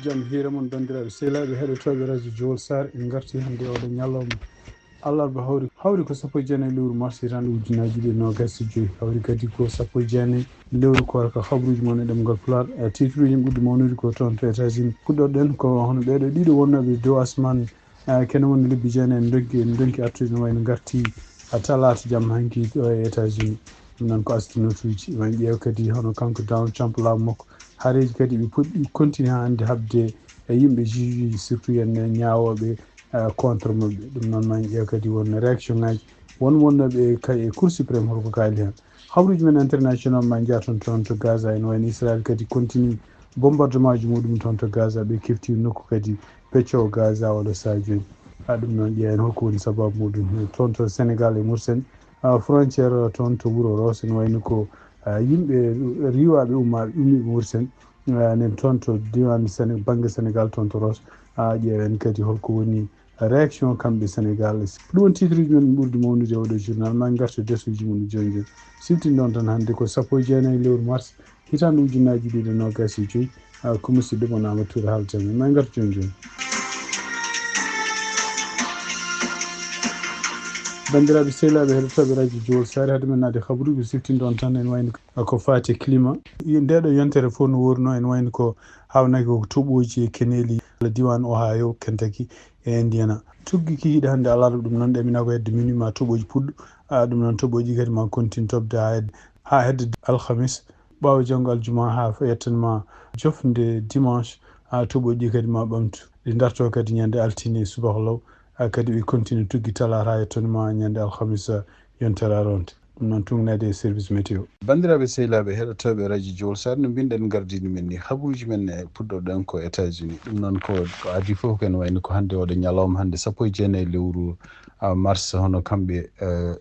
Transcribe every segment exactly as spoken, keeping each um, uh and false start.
Jam hiira mon, banndiraaɓe sehilaaɓe heɗotooɓe radio Jowol Saare. En ngarti hannde oɗo ñalawma alarba, hawri hawri ko sappo e jeenayi lewru mars, hitande ujunnaji ɗiɗi e nogas e joyi, hawri kadi ko sappo e jeenayi lewru koorka. Habruuji mon e ɗemngal Pulaar. Eh, titre uji ɓurɗi mawnude ko toon to États-Unis. Puɗɗorɗen ko hono ɓeeɗo ɗiɗo wonnooɓe dow asman, eh, kene woni lebbi jeenayi en ndonki, en ndonki artude, no wayno ngarti, eh, talaata jamma hanki ɗo e États-Unis. Ɗum noon ko astronaute uji. Maa en ƴeew kadi hono kanko Donald Trump, laamu makko, haareeji kadi ɓe puɗɗi, continue haa hannde haɓde e yimɓe, juge uji, surtout yen ñaawooɓe, eh, contre maɓɓe. Ɗum noon maa en ƴeew kadi won réaction ngaji won wonnooɓe ka e Cour suprême, holko kaali heen. Habruuji men international maa en njah toon, toon to Gaza, ene wayno Israël kadi continue bombardement ji muɗum toon to Gaza. Ɓe kefti nokku kadi pecco Gaza oɗo sahaa jooni. Ha ɗum noon ƴeewen holko woni sababu muɗum. Toon to Sénégal e Mauritanie, ah, frontière toon to wuro Ross, ene wayno ko, ah, yimɓe riiwaaɓe ummaaɓe, ummiiɓe Mauritanie, ah, nen toon to diiwaan Séné-, bannge Sénégal toon to Ross. Ah, ƴeewen kadi holko woni réaction kamɓe Sénégal. Ɗum woni titre uji men ɓurɗi mawnude e oɗo journal. Maa en ngartu e darsuuji mum jooni jooni. Siftinde on tan hannde ko sappo e jeenayi lewru mars, hitande ujunnaji ɗiɗi e nogas e joyi. Ah, ko musidɗo mon Amadou Touré haalata e men. Maa en ngartu jooni jooni. Banndiraaɓe sehilaaɓe heɗotooɓe radio Jowol Saare, hade men naatde habruuji, siftinde on tan ene wayno ko faati e climat. Nde ɗo yontere fof no wurno, ene wayno ko haawnaki ko toɓooji e keneeli diiwaan Ohio, Kentucky e Indiana. Tuggi kikiiɗe hannde alarba, ɗum noon ɗemina ko hedde minuit ma toɓooji puɗɗo. Ah, ɗum noon toɓooji kadi ma continue toɓde haa hedde, haa hedde alhamis. Ɓaawo janngo aljuma haa yettan ma jofnde dimanche, haa toɓooji kadi ma ɓamtu. Ɗi darto kadi ñande altine subaka law, haa kadi ɓe continue tuggi talaata haa yettan ma ñande alhamis, yontere aronde. Ɗum noon tuugnaade e service météo. Banndiraaɓe sehilaaɓe heɗotooɓe radio Jowol Saare, no mbinɗen gardini men ni, habruuji men e puɗɗorɗen ko États-Unis. Ɗum noon ko, ko adii fof ko ene wayno ko hannde oɗo ñalawma hannde sappo e jeenayi lewru, ah, mars, hono kamɓe, eh,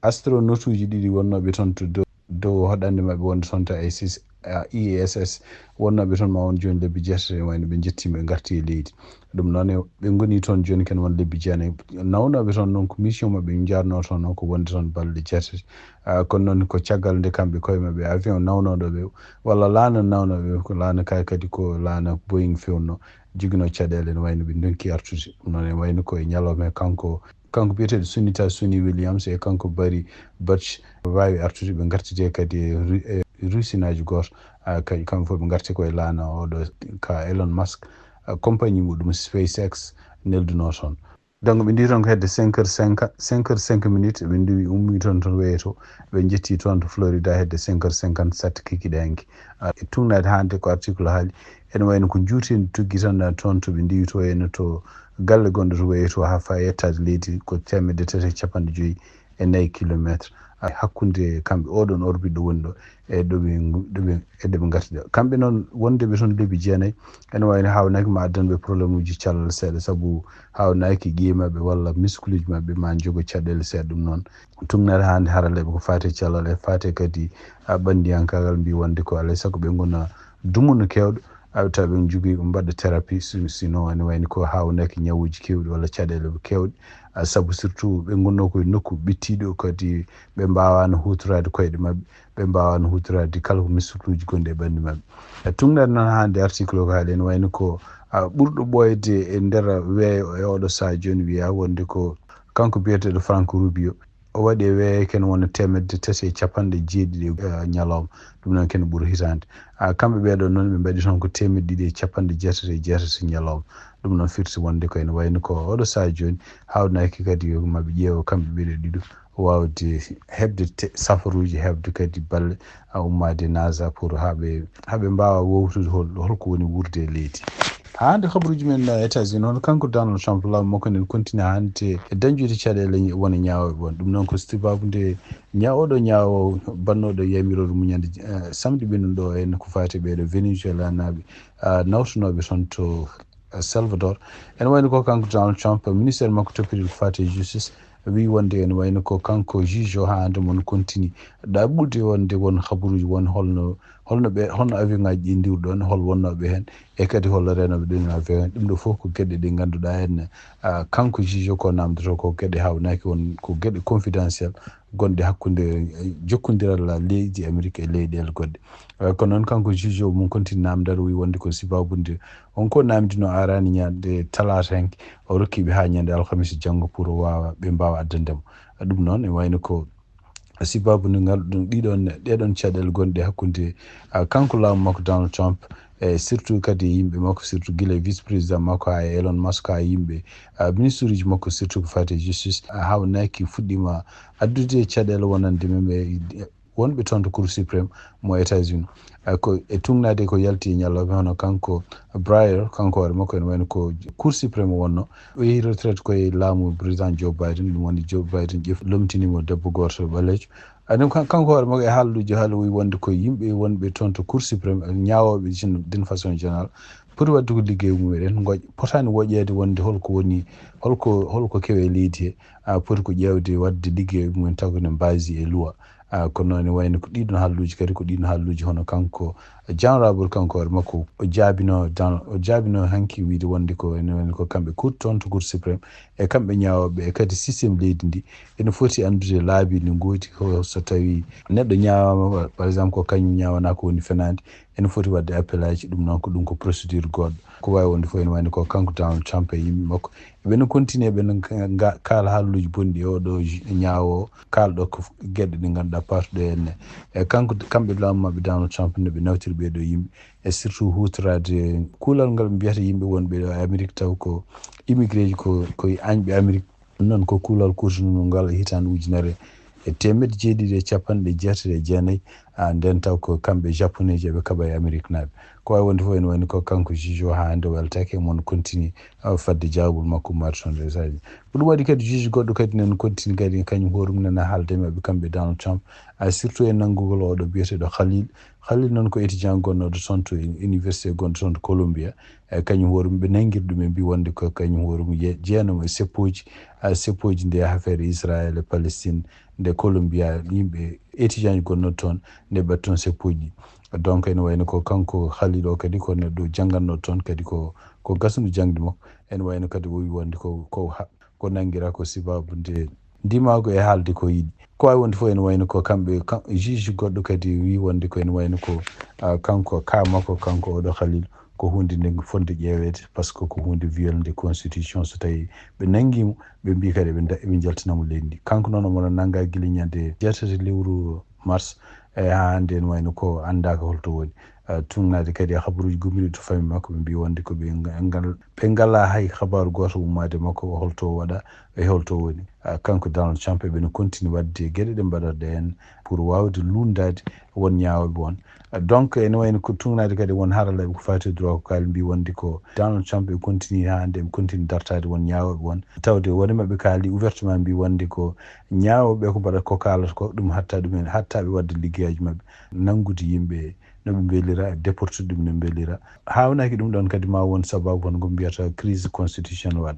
astronaute uji ɗiɗi wonnooɓe toon to dow, dow hoɗande maɓɓe wonde toon to I S S, ah, I S S, wonnooɓe toon ma won jooni lebbi jeetati, wayno ɓe njettiima, ɓe ngarti e leydi. Ɗum noon e, ɓe ngoni toon jooni kene won lebbi jeenayi. Nawnooɓe toon noon ko mission maɓɓe njarnoo toon noon ko wonde toon balɗe jeetati. Ah, kono noon ko caggal nde kamɓe koye maɓɓe avion nawnooɗo ɓe, walla laana nawnooɓe, ko laana kay kadi ko laana Boeing fewnoo, joginoo caɗeele, ene wayno ɓe ndonki artude. Ɗum noon ene wayno ko e ñalawma he kanko, kanko biyeteeɗo Sunita Suni Williams e kanko Barry Burch waawi artude, ɓe ngartide kadi e ru-, e rusinaaji gooto. Ah, kadi kamɓe fof ɓe ngarti ko e laana oɗo ka Elon Musk, ah, compagnie muɗum SpaceX neldunoo toon. Donc ɓe ndi toon ko hedde cinq heures cinq, cinq heures cinq minutes, ɓe ndi ummi toon to weeyo to, ɓe njetti toon to Florida hedde cinq heures cinquante-sept kikiɗe hanki. Ah, e tuugnaade hannde ko article haali, ene wayno ko njuuteendi tuggi tan, ah, toon to ɓe ndiwi to, wayno to galle gonɗo to weeyo to, haa faa yettaade leydi ko teemedde tati e capanɗe joyi e nayi kilometre, ah, hakkunde kamɓe oɗon orbite ɗo woni ɗo e ɗo ɓe ngu-, ɗo ɓe, e ɗo ɓe ngarti ɗo. Kamɓe noon, wonde ɓe toon lebbi jeenayi, ene wayno haawnaaki ma addan ɓe problème uji cellal seeɗa, sabu haawnaaki ƴiye maɓɓe walla muscle uji maɓɓe ma njogo caɗeele seeɗa. Ɗum noon tuugnaade hannde haralleeɓe ko faati e cellal e faati kadi, ah, ɓanndiyankaagal, mbi wonde ko alaa e sago ɓe ngona dumunna keewɗo, awa tawa ɓe njogii ɓe mbaɗa thérapie, si-, sinon ene wayno ko haawnaaki ñawuuji keewɗi walla caɗeele keewɗe. Ah, sabu surtout ɓe ngonnoo ko e nokku ɓittiiɗo, kadi ɓe mbaawaano huutoraade koyɗe maɓɓe, ɓe mbaawaano huutoraade kala ko muscle uji gonɗi e ɓanndu maɓɓe. E tuugnaade noon hannde article o ko haali, ene wayno ko, ah, ɓurɗo ɓooyde e nder weeyo e oɗo sahaa jooni wiyaa wonde ko kanko biyeteeɗo Franco Rubio. O waɗi e weeyo kene wona teemedde tati e capanɗe jeeɗiɗi, eh, ñalawma. Ɗum noon kene ɓuri hitaande. Ah, kamɓe ɓee ɗoo noon ɓe mbaɗi toon ko teemedde ɗiɗi e capanɗe jeetati e jeetati ñalawma. Ɗum noon firti wonde ko ene wayno ko oɗo sahaa jooni haawnaaki kadi yo maɓe ƴeewo kamɓe ɓee ɗoo ɗiɗo waawde heɓde te-, safaruuji, heɓde kadi balle, a, ummaade NASA pour haa ɓe, haa ɓe mbaawa wowtude hol-, holko woni wuurde e leydi. Haa hannde kabaruuji men, eh, États-Unis, hono kanko Donald Trump, laamu makko nen continue hannde e dañjude caɗeele wona ñaawooɓe won. Ɗum noon ko sababu nde ñaawooɗo ñaawo bannooɗo yamiroore mum ñande, eh, samedi ɓennuɗo o, en ko faati ɓee ɗoo Venezuelanaaɓe, ah, nawtunooɓe toon to, eh, Salvador. Ene wayno ko kanko Donald Trump, ministère makko toppitooɗo ko faati e justice, wi wonde ene wayno ko kanko juge o haa hannde mon continue ɗaɓɓude wonde won habaruuji won holno Holno ɓe, holno avion ngaji ɗi ndiwri ɗon, hol wonnooɓe heen, e kadi hol reenooɓe ɗin avion heen. Ɗum ɗo fof ko geɗe ɗe ngannduɗaa en, ah, kanko juge ko namdoto ko geɗe hawnaaki won, ko geɗe confidentiel gonɗe hakkunde, eh, jokkondiral leydi Amérique e leyɗeele goɗɗe. Eh, kono noon kanko juge o mum continue namdal, o wi wonde ko sibabude on ko namdino arani ñande talaata hanki, o rokki ɓe haa ñande alhamisa janngo pour o waawa, ɓe mbaawa addande mo. Ɗum noon e wayno ko sibabude ngal ɗum ɗiɗon, ɗeɗon caɗeele gonɗe hakkunde, ah, kanko laamu makko Donald Trump, e surtout kadi yimɓe makko, surtout gila vice président makko haa e Elon Musk haa yimɓe, ah, ministre uji makko, surtout ko faati e justice, ah, hawnaaki fuɗɗima addude caɗeele wonande men e wonɓe toon to Cour suprême mo États-Unis. Ah, ko e tugnaade ko yalti e ñalawma, hono kanko Breyer, kanko hoore makko ene wayno ko Cour suprême o wonno. O yehi retraite ko e laamu président Joe Biden, ɗum woni Joe Biden ƴef lomtini mo debbo gooto ɓaleejo. Aɗum kan-, kanko hoore makko e haalluuji haala o wi wonde ko yimɓe wonɓe toon to Cour suprême, ñaawooɓe jin-, d'une façon générale, poti waɗde ko liggey mum eɗen ngoƴ-, potaani woƴeede wonde holko woni, holko, holko kewe e leydi he, a poti ko ƴeewde waɗde liggey mum en taw ko ne mbaasi e luwa. Ah, kono noon ne wayno ko ɗiɗon haalluuji kadi, ko ɗiɗon haalluuji hono kanko John Robert kanko hoore makko o jaabino Donald, o jaabino hanki wiide wonde ko ene wayno ko kamɓe kurti toon to Cour suprême, e kamɓe ñaawooɓe, e kadi système leydi ndi ene foti anndude laabi ndi ngoodi ko so tawi neɗɗo ñaawaama, par exemple, ko kañum ñaawanaa ko woni fenaande, ene foti waɗde appel aji. Ɗum noon ko ɗum ko procédure goɗɗo. Ko waawi wonde fof ene wayno ko kanko Donald Trump e yimɓe makko. Eɓen continue, eɓen nga-, kaala haalluuji bonɗi e oɗo ju-, ñaawo, kaalɗo ko f-, geɗe ɗe ngannduɗaa partuɗo e enne. E kanko, kamɓe laamu maɓɓe Donald Trump no ɓe nawtiri ɓee ɗo yimɓe, e surtout huutoraade kuulal ngal ɓe mbiyata yimɓe wonɓe ɗo e Amérique taw ko immigré ji, ko, ko e añɓe Amérique. Ɗum noon ko kuulal kuutinungal e hitaande ujunere e teemeɗɗe jeeɗiɗi e capanɗe jeetati e jeenayi, a, nden taw ko kamɓe japonais ji eɓe kaɓa e Amérique naaɓe. Ko waawi wonde fof ene wayno ko kanko juge o haa hannde o weltaaki e mon continue, a, fadde jaawgol makko ummaade toon e États-Unis. Ko ɗum waɗi kadi juge goɗɗo kadi nana continue kadi kañum hoore mum nana haalde e maɓɓe kamɓe Donald Trump, a, surtout e nanngugol oɗo biyeteeɗo Khalil. Khalil noon ko étudiant gonnooɗo toon to université gonɗo toon to Columbia. E kañum hoore mum ɓe nanngiri ɗum, ɓe mbi wonde ko kañum hoore mum ye-, jeenamo e seppooji, a, seppooji nde affaire Israël e Palestine, nde Columbia yimɓe étudiant ji gonnooɗo toon nde ɓe toon seppooji. Donc ene wayno ko kanko Khalil o kadi ko neɗɗo jannganno toon kadi ko, ko gasndu jaŋde makko. Ene wayno kadi o wi wonde ko, ko ha-, ko nanngira ko sibabu nde ndimaagu e haalde ko yiɗi. Ko waawi wonde fof ene wayno ko kamɓe, kam-, juge goɗɗo kadi wi wonde ko ene wayno ko, a, kanko, ka makko, kanko oɗo Khalil, ko huunde nde fotde ƴeeweede, par ce que ko huunde violde constitution. So tawi ɓe nanngi mo, ɓe mbi kadi ɓe nda-, ɓe njaltina mo leydi ndi. Kanko noon omo nannga gila ñande jeetati lewru mars, e haa hannde ene wayno ko anndaaka holto woni. A, tugnaade kadi e habaruuji gommiiɗi to famille makko, ɓe mbi wonde ko ɓe nga-, ngal, ɓe ngalaa hay habaaru gooto ummaade makko, holto waɗa e holto woni. A, kanko Donald Trump eɓe no continue waɗde geɗe ɗe mbaɗata ɗe heen pour waawde lunndaade won ñaawooɓe won. A, donc ene wayno ko tugnaade kadi won haralleeɓe ko faati e droit ko kaali mbi wonde ko Donald Trump e continue haa hannde, eɓe continue dartaade won ñaawooɓe won. Tawde won e maɓɓe kaali ouvertement mbi wonde ko ñaawooɓe ko mbaɗata ko kaalata ko ɗum hatta ɗumen, hatta ɓe waɗde liggeyaaji maɓɓe, nanngude yimɓe no ɓe mbelira, e déportude ɗum no mbelira. Haawnaaki ɗum ɗoon kadi ma won sababu hono ko mbiyata crise constitution waɗa.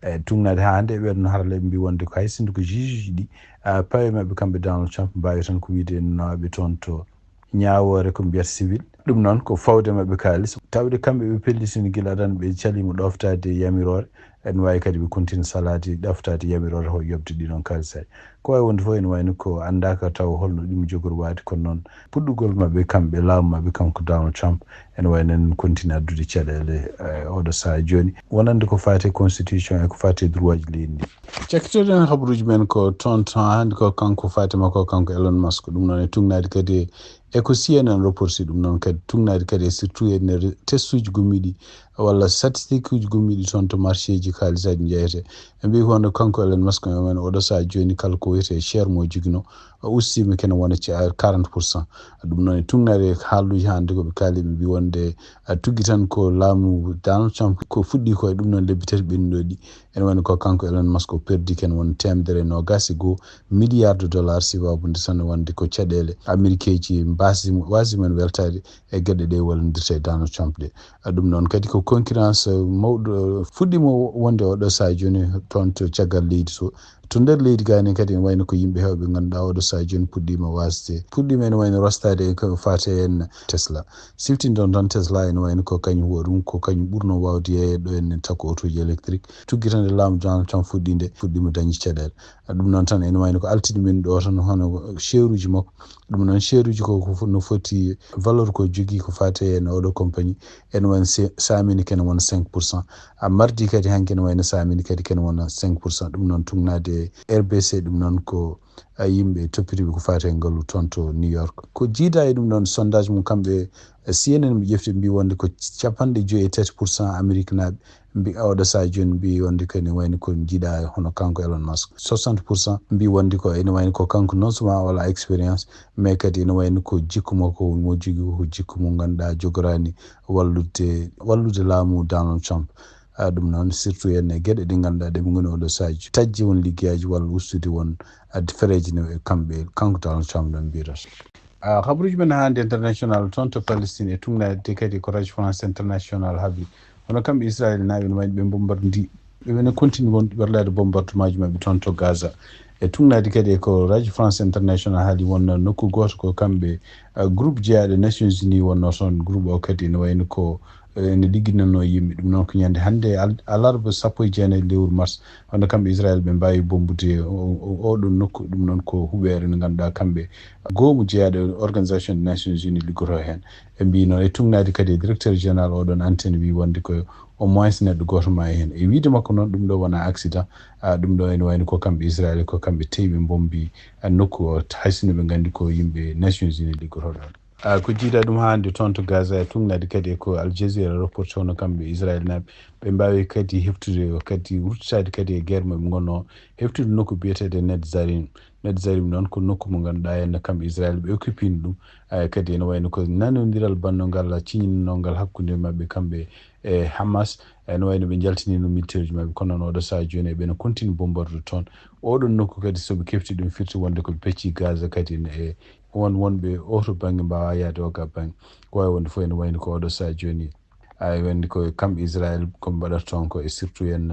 E tugnaade haa hannde e ɓeɗon haralleeɓe mbi wonde ko hay sinno ko juge ji ɗi, a, pawe maɓɓe kamɓe Donald Trump mbaawi tan ko wiide en nawaaɓe toon to ñaawoore ko mbiyata civil. Ɗum noon ko fawde maɓɓe kaalis. Tawde kamɓe ɓe pellitino gila adan ɓe caliima ɗoftaade yamiroore. Ene waawi kadi ɓe continue salaade ɗoftaade yamiroore ho yoɓde ɗi ɗoon kaalisaaji. Ko waawi wonde fof ene wayno ko anndaaka taw holno ɗum jogori waade, kono noon puɗɗugol maɓɓe kamɓe laamu maɓɓe kanko Donald Trump ene wayno en continue addude caɗeele, eh, oɗo sahaa jooni. Wonande ko faati e constitution e ko faati e droit ji leydi ndi. Cakkitoɗen habaruuji men ko toon, toon hannde ko kanko Fatima ko kanko Elon Musk. Ɗum noon e tugnaade kadi e ko C N N reporti ɗum noon kadi tugnaade kadi e surtout e nder testuuji gommiiɗi walla statistique uji gommiiɗi toon to marché ji kaalisaaji njeyete. Ɓe mbi hono kanko Elon Musk o men oɗo sahaa jooni kala ko wiyetee share mo jogino o ustiima kene wona ci quarante pour cent. Ɗum noon e tugnaade e haalluuji hannde ko ɓe kaali ɓe mbi wonde a tuggi tan ko laamu Donald Trump ko fuɗɗi ko e ɗum noon lebbi tati ɓennuɗo ɗi. Ene woni ko kanko Elon Musk o perdi ken won teemedere e noogaas e goo milliard de dollars, sibabu nde tan wonde ko caɗeele Amerikeeji mbaasdi mo, waasdi men weltaade e geɗe ɗe wallondirta e Donald Trump ɗe. A, ɗum noon kadi ko concurrence, eh, mawɗo, eh, fuɗɗiima wonde oɗo sahaa jooni toon to caggal leydi so, To nder leydi Ghana kadi ene wayno ko yimɓe heewɓe ngannduɗaa oɗo sahaa jooni puɗɗiima wasde, puɗɗiima ene wayno rostaade e ko faati heen Tesla. Siftinɗon tan Tesla ene wayno ko kañum huwa ɗum, ko kañum ɓurno waawde yeeyeede ɗo en takko otoji électrique. Tuggitande laamu Donald Trump fuɗɗiinde, fuɗɗiima dañde caɗeele. Ɗum noon tan ene wayno ko altini min ɗo tan hono seeruuji makko. Ɗum noon seeruuji ko, ko no foti valeur ko jogii ko faati heen oɗo compagnie. Ene wayno se-, saamini kene wona cinq pour cent. A mardi kadi hanki ene wayno saamini kadi kene wona cinq pour cent. Ɗum noon tugnaade e R B C, ɗum noon ko a yimɓe toppitiiɓe ko faati e ngalu toon to New York. Ko jiida e ɗum ɗoon sondage mum kamɓe, eh, C N N ɓe ƴefti mbi wonde ko capanɗe joyi e tati pour cent Ameriknaaɓe mbi oɗo sahaa jooni mbi wonde ko ene wayno ko jiida hono kanko Elon Musk. Soixante pour cent mbi wonde ko ene wayno ko kanko non seulement o alaa expérience, mais kadi ene wayno ko jikku makko mo jogii ko jikku mo ngannduɗaa jogoraani wallude, wallude laamu Donald Trump. Ah, ɗum noon surtout en e geɗe ɗe ngannduɗaa ɗe ɓe ngoni oɗo sahaa jooni. Taƴde won liggeyaaji walla ustude won, ah, fereeji no e kamɓe, kanko Donald Trump ɗon mbiyata. Ah, habaruuji men hannde international toon to Palestine e tugnaade kadi ko Radio France International haaɓi. Hono kamɓe Israel naaɓe no wayno ɓe bombardi, ɓe woni continue won ɓerlaade bombardemaaji maɓɓe toon to Gaza. E tugnaade kadi ko Radio France International haali won nokku gooto ko kamɓe, ah, groupe jeyaaɗo Nations Unies wonnoo toon. Groupe o kadi no wayno ko ene ligginanno yimɓe. Ɗum noon ko ñande hannde al-, alarba sappo e jeenayi lewru mars. Wonde kamɓe Israel ɓe mbaawi bombude o-, o-, oɗon nokku. Ɗum noon ko huɓeere nde ngannduɗaa kamɓe goomu jeyaaɗo Organisation des Nations Unies liggoto heen. Ɓe mbii noon e tugnaade kadi e directeur général oɗon antenne wii wonde ko au moins neɗɗo gooto maayi heen. E wiide makko noon ɗum ɗo wona accident. Ah, ɗum ɗo ene wayno ko kamɓe Israel ko kamɓe tawi ɓe bombi, ah, nokku o, hay sinno ɓe nganndi ko yimɓe Nations Unies liggoto ɗon. Ah, ko jiida ɗum haa hannde toon to Gaza e tugnaade kadi e ko Al Jazeera reporté hono kamɓe Israel naaɓe. Ɓe mbaawi kadi heftude o kadi ruttitaade kadi e guerre maɓɓe ngonno heftude nokku biyeteeɗo Netzarim. Netzarim noon ko nokku mo ngannduɗaa en kamɓe Israel ɓe occupini ɗum. Ah, kadi ene wayno ko nanondiral bannongal ciñinanongal hakkunde maɓɓe kamɓe e Hamas. Ene wayno ɓe njaltini no militaire uji maɓɓe kono noon oɗo sahaa jooni ɓe no continue bombarde toon. Oɗon nokku kadi so ɓe kefti ɗum firti wonde ko ɓe pecci Gaza kadi ne e won wonɓe oto bannge mbaawa yaade o ka bannge. Ko wawi wonde fof ene wayno ko oɗo sahaa jooni. Ay wonde ko kamɓe Israel ko ɓe mbaɗata toon ko e surtout en,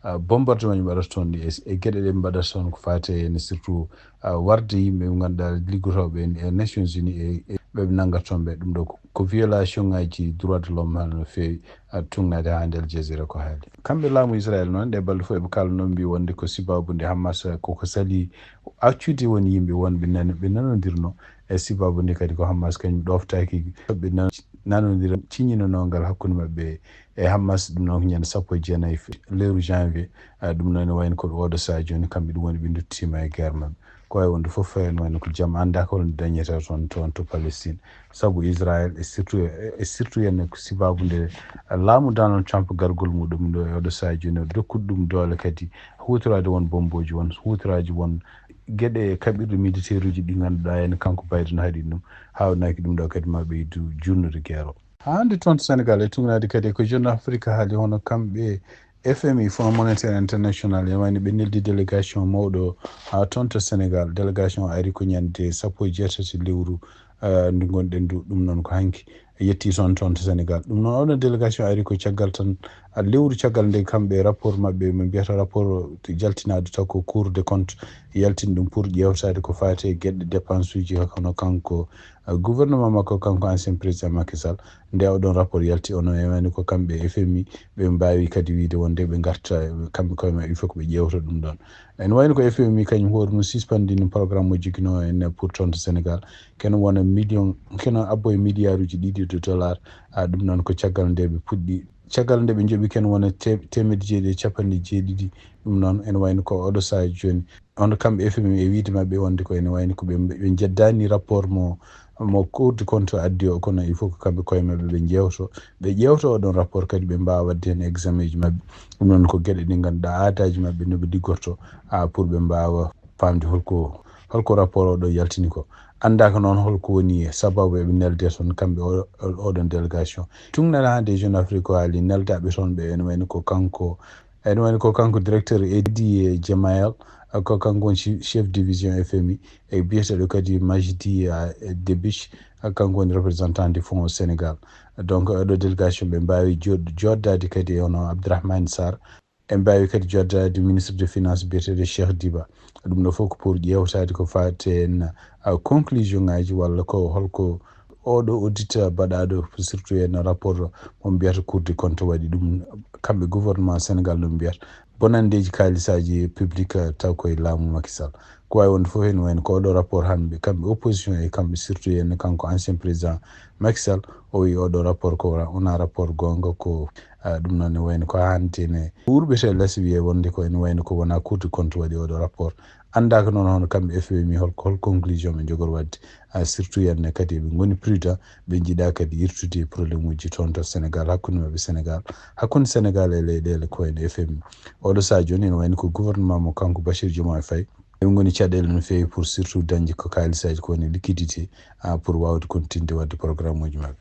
ah, bombardement ji mbaɗata toon ɗi e, e geɗe ɗe mbaɗata toon ko faati e ene surtout, ah, warde yimɓe ɓe ngannduɗaa liggotooɓe en e Nations Unies e, e ɓe ɓe nanngata toon ɓe. Ɗum ɗo ko, ko violation ngaji droit de l'homme hano feewi, ah, tugnaade haa nder Al Jazeera ko haali. Kamɓe laamu Israel noon ɗe balɗe fof eɓe kaalnoo mbi wonde ko sibabu nde Hamas koko sali accude won yimɓe wonɓe nano-, ɓe nanondirno e sibabu nde kadi ko Hamas kañum ɗoftaaki ɓe nan-, nanondira ciñinanongal hakkunde maɓɓe e Hamas. Ɗum noon ko ñande sappo e jeenayi fe-, lewru janvier. Ah, ɗum noon ne wayno ko oɗo sahaa jooni kamɓe ɗum woni ɓe nduttiima e guerre maɓɓe. Ko wawi wonde fof ene wayno ko jam annda ko holno dañata toon, toon to Palestine. Sabu Israel e surtout, e surtout en ko sibabu nde laamu Donald Trump gargol muɗum ɗo e oɗo sahaa jooni o dokkude ɗum doole kadi huutoraade won bomboji won huutoraaji won geɗe kaɓirɗe militaire uji ɗi ngannduɗaa en kanko Biden haɗi ɗum. Haawnaki ɗum ɗo kadi ma ɓeydu junnude guerre o. Haa hannde toon to Sénégal e tugnaade kadi ko Jeune Afrique haali hono kamɓe F M I, Fonds Monétaire International, e wayno ɓe neldi délégation mawɗo haa toon to Sénégal. Délégation o ari ko ñande sappo e jeetati lewru, eh, ndu ngonɗen ndu. Ɗum noon ko hanki yetti toon, toon to Sénégal. Ɗum noon oɗon délégation ari ko caggal tan, ah, lewru caggal nde kamɓe rapport maɓɓe, ɓe mbiyata rapport jaltinaade taw ko Cour des comptes yaltini ɗum pour ƴeewtaade ko faati e geɗe dépense uji hono kanko, ah, gouvernement makko kanko ancien président Macky Sall. Nde oɗon rapport yalti, ono e wayno ko kamɓe F M I ɓe mbaawi kadi wiide wonde ɓe ngarta kamɓe koye maɓɓe, il faut ko ɓe ƴeewta ɗum ɗon. Ene wayno ko F M I kañum hoore mum suspendini programme mo joginoo en pour toon to Sénégal. Kene wona million, kene abbo e milliard uji ɗiɗi de dollar. Ah, ɗum noon ko caggal nde ɓe puɗɗi, caggal nde ɓe njoɓi kene wona te-, teemedde jeeɗiɗi e capanɗe jeeɗiɗi. Ɗum noon ene wayno ko oɗo sahaa jooni. Hono kamɓe F M I e wiide maɓɓe wonde ko ene wayno ko ɓe, ɓe njeddaani rapport mo, mo Cour des comptes addi o, kono il faut ko kamɓe koye maɓɓe ɓe njeewto, ɓe ƴeewto oɗon rapport kadi ɓe mbaawa waɗde heen examen ji maɓɓe. Ɗum noon ko geɗe ɗe ngannduɗaa aadaaji maɓɓe no ɓe liggorto, ah, pour ɓe mbaawa faamde holko, holko rapport o ɗo yaltini ko. Anndaaka noon holko woni sababu eɓe nelde toon kamɓe o, o, oɗon délégation. Tugnaade hannde e Jeune Afrique o haali neldaaɓe toon ɓe ene wayno ko kanko, ene wayno ko kanko directeur Edi Jemayel, ko kanko woni chi-, chef division F M I, e biyeteeɗo kadi Majdi, ah, Debich, kanko woni représentant du fonds au Sénégal. Donc, oɗo délégation ɓe mbaawi jooɗ-, jooɗdaade kadi e hono Abdourahmane Sarr, En mbaawi kadi joddaade ministre de finance biyeteeɗo Cheikh Diba. Ɗum ɗo fof ko pour ƴeewtaade ko faati en, a, conclusion ngaji walla ko holko oɗo audit baɗaɗo, surtout en rapport mo mbiyata Cour des comptes waɗi ɗum, kamɓe gouvernement Sénégal no mbiyata bonandeji kaalisaji public, a, taw koye laamu Macky Sall. Ko wawi wonde fof ene wayno ko oɗo rapport hannde kamɓe opposition e kamɓe surtout en kanko ancien président Macky Sall, o wi oɗo rapport ko wona, wona rapport gonga ko, a, ɗum noon ne wayno ko hannde ne wurɓete less wiye wonde ko ene wayno ko wona Cour des comptes waɗi oɗo rapport. Anndaaka noon hono kamɓe F M I hol, hol conclusion ɓe njogori waɗde. A, surtout en ne kadi ɓe ngoni prudent, ɓe njiɗa kadi irtude problème uji toon to Sénégal, hakkunde maɓɓe Sénégal, hakkunde Sénégal e leyɗeele ko wayno F M I. Oɗo saha jooni ene wayno ko gouvernement mo kanko Bassirou Diomaye Faye. Ɗum ngoni caɗeele no feewi pour surtout dañde ko kaalisaaji ko woni liquidité, a, pour waawde continude waɗde programme uji maɓɓe.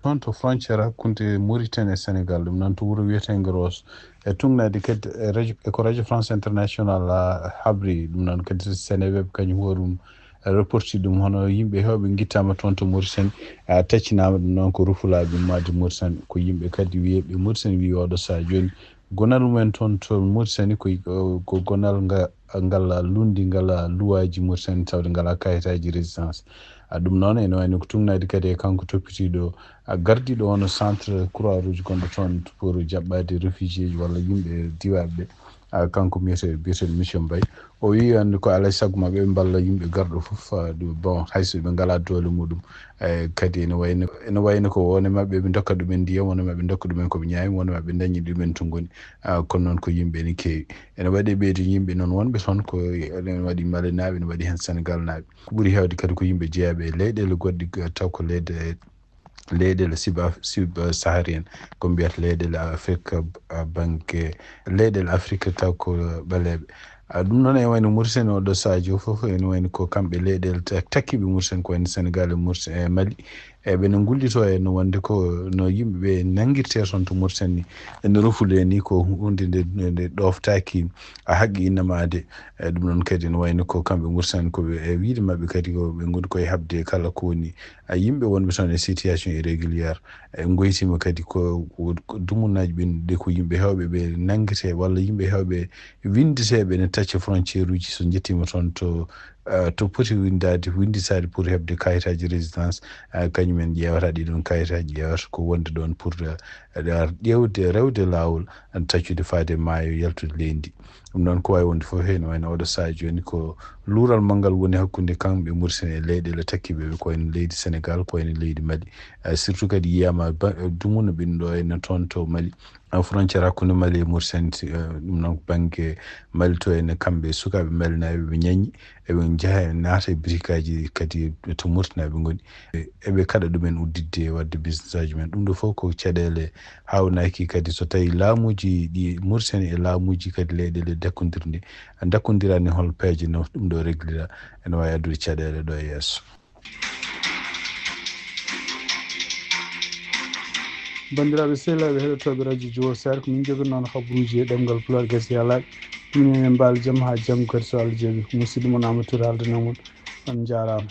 Toon to frontière hakkunde Mauritanie e Sénégal, ɗum noon to wuro wiyetee Ross, e tuugnaade kadi e radio, e ko Radio France International, a, habri, ɗum noon kadi Seneweb kañum hoore mum reporti ɗum, hono yimɓe heewɓe ngittaama toon to Mauritanie, a, taccinaama ɗum noon ko rufulaaɓe ummaade Mauritanie, ko yimɓe kadi wiyeeɓe Mauritanie wiyi oɗo saha jooni gonal mumen toon to Mauritanie ko, ko gonal nga, ngal lundi, ngal luwaaji Mauritanie tawde ngal kayitaaji résidence. A, ɗum noon ene wayno ko tuugnaade kadi e kanko toppitiiɗo, a, gardiiɗo on centre Croix Rouge gonɗo toon pour jaɓɓaade réfugiéji walla yimɓe diwaaɓe ɓe. A, kanko mbiyetee, biyeteeɗo Monsieur Mbaye. O wi hannde ko alaa e sago maɓɓe ɓe mballa yimɓe garɗo fof, a, ɗum, bon, hayso ɓe ngalaa doole muɗum. E, kadi ene wayno, ene wayno ko won e maɓɓe ɓe ndokka ɗumen ndiyam, won e maɓɓe ndokka ɗumen ko ɓe ñaami, won e maɓɓe dañi ɗumen to ngoni. A, kono noon ko yimɓe ene keewi. Ene waɗi ɓeyde yimɓe noon wonɓe toon ko ene waɗi Malinaaɓe, ene waɗi heen Senegaalnaaɓe. Ko ɓuri heewde kadi ko yimɓe jeyaaɓe e leyɗeele goɗɗe, taw ko leyɗe, leyɗeele sub-, sub-saharien, ko mbiyata leyɗeele Afrique, a, bannge leyɗeele Afrique taw ko ɓaleeɓe. A, ɗum noon ene wayno Mauritanie oɗo saha jooni fof ene wayno ko kamɓe leyɗeele ta-, takkiiɓe Mauritanie ko wayno Sénégal e Mauritanie e Mali. E ɓe no ngullitoo e no wonde ko no yimɓe ɓe nanngirtee toon to Mauritanie ni, ene rufule ni ko huunde nde, nde, nde ɗooftaaki a haqqe innama de. E ɗum noon kadi ene wayno ko kamɓe Mauritanie ko ɓe, e wiyde maɓɓe kadi ko ɓe ngoni koye haɓde kala ko woni a yimɓe wonɓe toon e situation irrégulière. E ngoytiima kadi ko, ko, ko dumunaaji ɓe, de ko yimɓe heewɓe ɓe nanngirtee walla yimɓe heewɓe winndeteeɓe ene tacca frontière uji so njettiima toon to, a, to poti winndaade, winnditaade pour heɓde kayitaaji résidence, a, kañum en ƴeewata ɗii ɗoon kayitaaji, ƴeewata ko wonde ɗoon pour, a, ƴeewde, rewde laawol, a, taccude faade maayo yaltude leydi. Ɗum noon ko wawi wonde fof heen wayno oɗo saha jooni ko luural manngal woni hakkunde kamɓe Mauritanie e leyɗeele takkiiɓe ɓe ko wayno leydi Sénégal, ko wayno leydi Mali. A, surtout kadi yiyaama ba-, dumunna ɓen ɗo ene toon to Mali. A, frontière hakkunde Mali e Mauritanie, a, ɗum noon ko bannge Mali to ene kamɓe sukaaɓe Malinaaɓe ɓe ñañi, eɓe njaha e naata e bitikaaji kadi to Mauritanie ɓe ngoni. E, eɓe kaɗa ɗumen udditde e waɗde business aji men. Ɗum ɗo fof ko caɗeele hawnaaki kadi so tawi laamuuji ɗi Mauritanie e laamuuji kadi leyɗeele dakkondirɗe, dakkondirani hol peeje no ɗum ɗo reglira, ene waawi addude caɗeele ɗo e yeeso. Banndiraaɓe sehilaaɓe heɗotooɓe radio Jiwo Sar, ko min joginoon habruuji e ɗemngal Pulaar gasi yalaaɓe. Ɗum en mbaal jam haa janngo kadi so Allah jaɓi. Ko musidɗo mon Amadou Touré haaldanoo mon. On njaaraama.